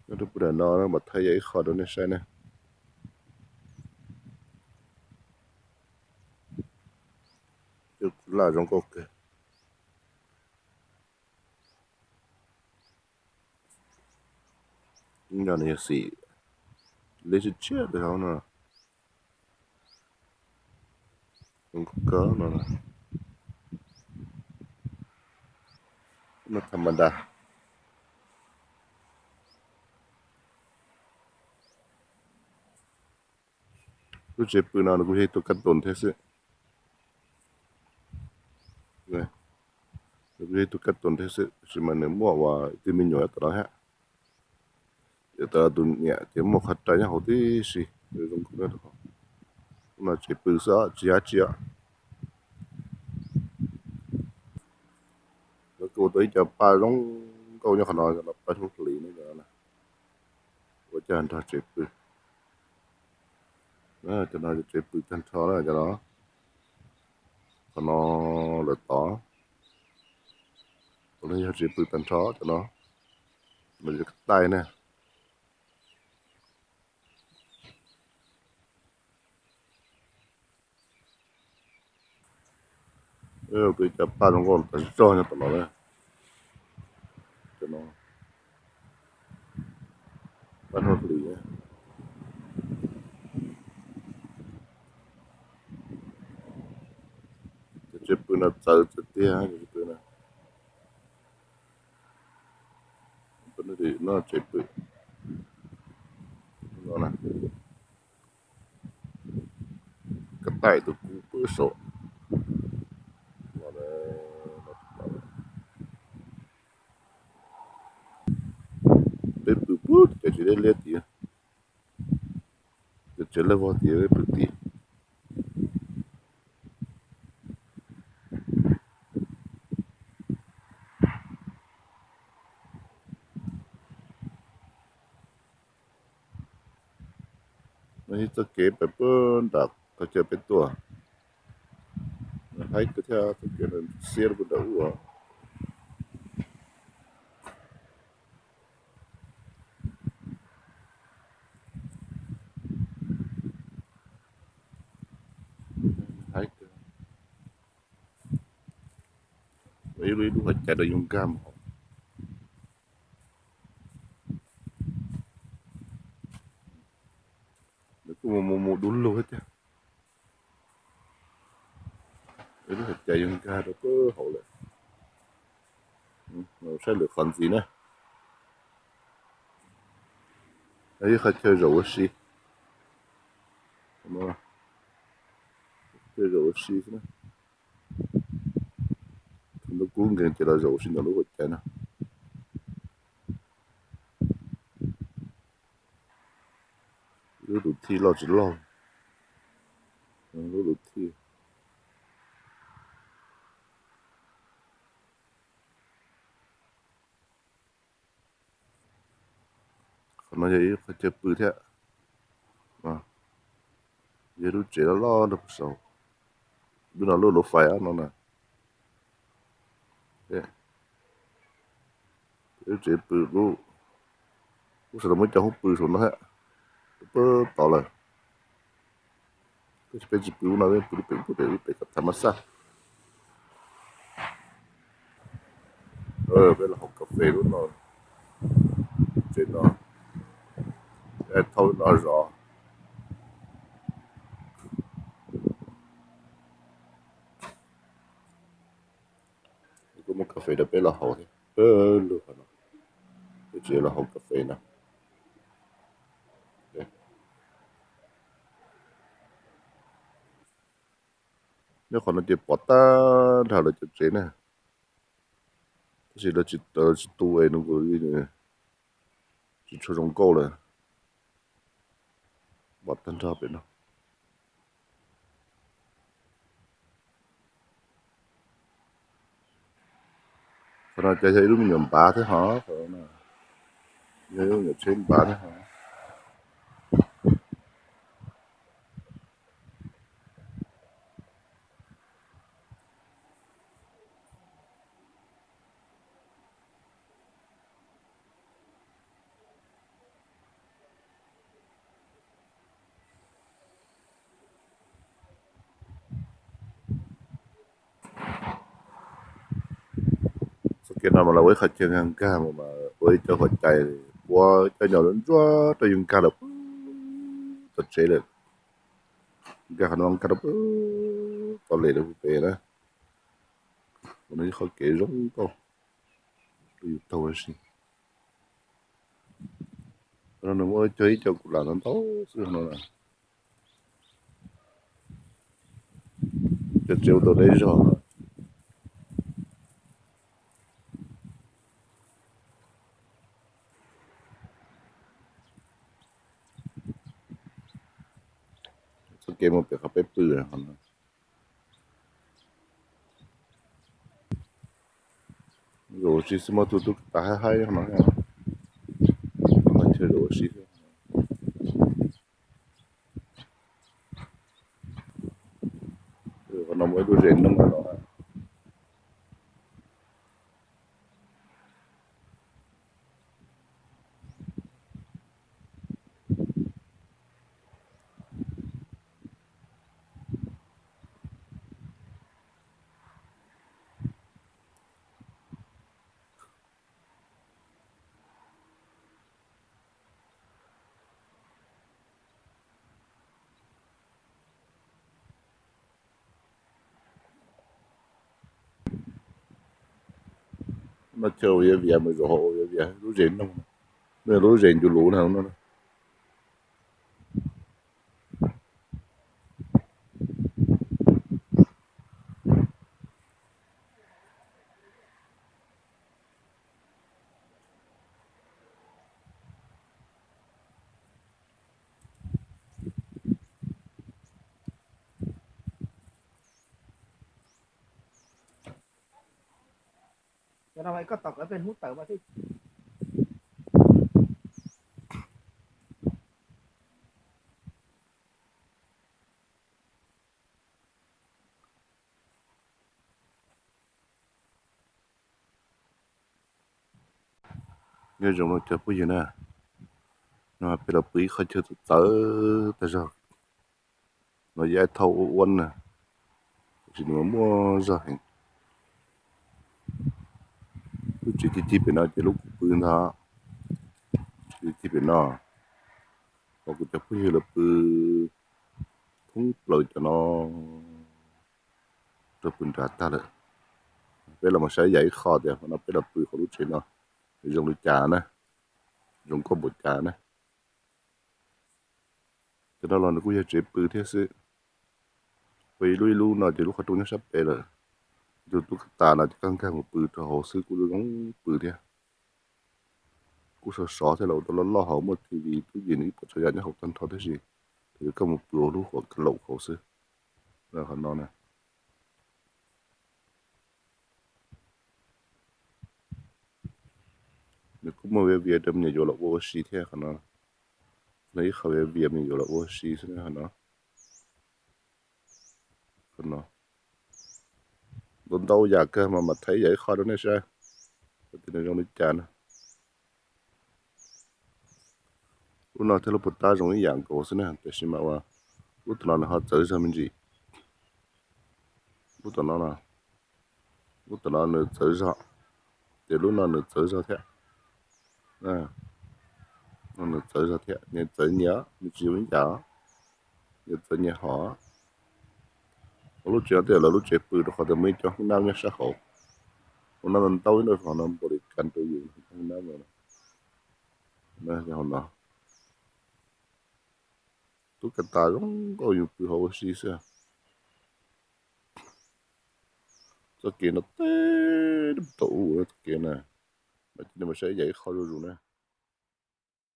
Nyob rau pem no mam thaij ib qho rau nej saib ne. Cov laj zoo nkauj kawg. Nyob no yog xim li tshiab tshiab rau hauv no. Zoo nkauj kawg no. No tham ma da. Lub tsev pw no nws kuj yog ib tug kab toos thiab xwb. Nws kuj yog ib tug kab toos thiab xwb, tab sis mas nws muaj ua ib tug me nyuam tom no thiab. Ces tas tus niam ces muaj qhov rai nyob hauv tib si, zoo nkauj. Lub no tsev pw xwb tsis yog dab tsi os. Lawv kuj ua tau ib co paj zoo nkauj nyob qhov no, paj hnub hlis ne, ua coj nrog tsev pw. Cov no tsev pw tag nrho na cov no. Qhov no lawv tod, qhov no yog tsev pw tag nrho cov no. Lawv yog ko taij na. Kuj ib co paj zoo nkauj tas zog nyob tom no na. Cov no paj hnub hlis. Cov tsev pw no txawv txawv tiag, cov tsev pw no. No tsev pw no. Ko taij tus kuv pw saum. Peb pw puag tim cov tsev liab liab tid, cov tsev laj vog tid peb pw tid. No yog txoj kev pem puag nram qhov chaw peb tuaj. Haib kawg thiab, txoj kev xiab puag nram ub. Haib kawg. Ib lub, ib lub qhov cai rau yoov nkag mus hauv. Nws kuj mus mus mus du lug thiab tiag. Ib lub qhov cai yoov nkag rau puag hauv lawm. Saib lwm qhov ntxiv na. Ib qhov chaw zaum ua si. Chaw zaum ua si xwb na. Thaum ntawd kub nkeeg ces los zaum ua si ntawm lub qhov cai no. Lub tus thij loj tsis loj. Lub tus thij. Qhov no yog ib qhov chaw pw thiab. Yog lub tsev loj loj nrog puag saud. Lub no lub luv fais no na. Lub tsev pw, lub saum no muaj cov hoob pw saum no thiab. Puag tod lawm. Peb tsis pw lub no, peb pw lub pem, pem lub pem kom tham mas xaj. Peb los haus kas fes lub no, tsev no, thauj lub no zov. Kuj muaj kas fes rau peb los haus thiab. Lub qhov no, peb tsev los haus kas fes no. Nyob qhov no ces pom tag nrho lawv cov tsev na, tab sis lawv tsis tu es nws tsis tshua zoo nkauj lawm. Pom tag nrho pem no. Qhov no ces yog ib lub me nyuam npav thiab hov, yog ib lub me nyuam tsheb npav thiab hov. Kev no mas lawv ua ib qhov chaw nkag nkag mas ua ib cov huab cai, ua cov nyom ntsuab rau yus nkag lawm tom tsev lawm. Nkag qhov no nkag rau tom lem rau pem na. Ua no ib qhov kev zoo nkauj rau yus taug ua si. No nws muaj cog ib co kuv lam ntau ntau xwb no. Cov tsev ua tau deb zog. Txoj kev mus pem qhov peb pw no. Zaum ua si xwb, muaj tug tub tas haib haib no. Qhov chaw zaum ua si xwb. Qhov no muaj ib lub zes noog no. No chaw ua viav vias mas zaum hauv ua viav vias lub zes noog, lub zes ncu lus na no. Nyob zoo no cov phooj ywg na, no peb los pw ib qhov chaw txawv txawv tag zog. No yog ib thaj ua uab na, tiam sis nws muaj zog heev. Lub tsev cig cig pem no ces lub kuv pw ntag. Cig cig pem no, ho kuv cov phooj ywg lawv pw thoob plaws cov no rau pw nrad tag lawm. Peb los mus saib yam ib qho tias no peb los pw hauv lub tsev no zoo li cas na, zoo nkauj npaum cas na. Cov no los nws kuj yog tsev pw thiab xwb. Pw ib lub ib lub no ces lub qhov rooj nyob sab pem lawm. Tus tub kas tas no ces koj nkag mus pw rau hauv xwb kuj zoo pw thiab. Kuj sov sov thiab, los ua tau loj loj hauv, muaj T V, tub yees, ib puas tsav yam nyob hauv tag nrho thiab, tab sis koj mus pw hauv lub huam ka laum hauv xwb. Qhov no na, nws kuj muaj viav vias rau me nyuam yaus los ua ua si thiab qhov no. No ib qho viav vias me nyuam yaus los ua si xwb qhov no. Ntau ntau yam kawg mas mam thaij yam ib qho rau nej saib, tias nws zoo li cas na. Lub no thiab lub puas tab zoo ib yam nkaus xwb na, tiam sis mas ua lub tom no nws ho txawv zog me ntsis. Lub tom no, lub tom no nws txawv zog, ces lub no nws txawv zog thiab. Nws txawv zog thiab, nyias txawv nyias, nws tsis zoo ib yam, nyias txawv nyias hom. Ua lub tsev no tej lawv lub tsev pw rau qhov tias muaj ib co hoob nab nyob sab hauv. Hoob nab ntau ntau, hauv no npaum li kas rau yus hoob nab no. Tub kas tas zoo nkauj yus pw hauv ua si xwb. Txoj kev no teb tau ub txoj kev na, mas cia li mus saib yam ib qho zuj zus na.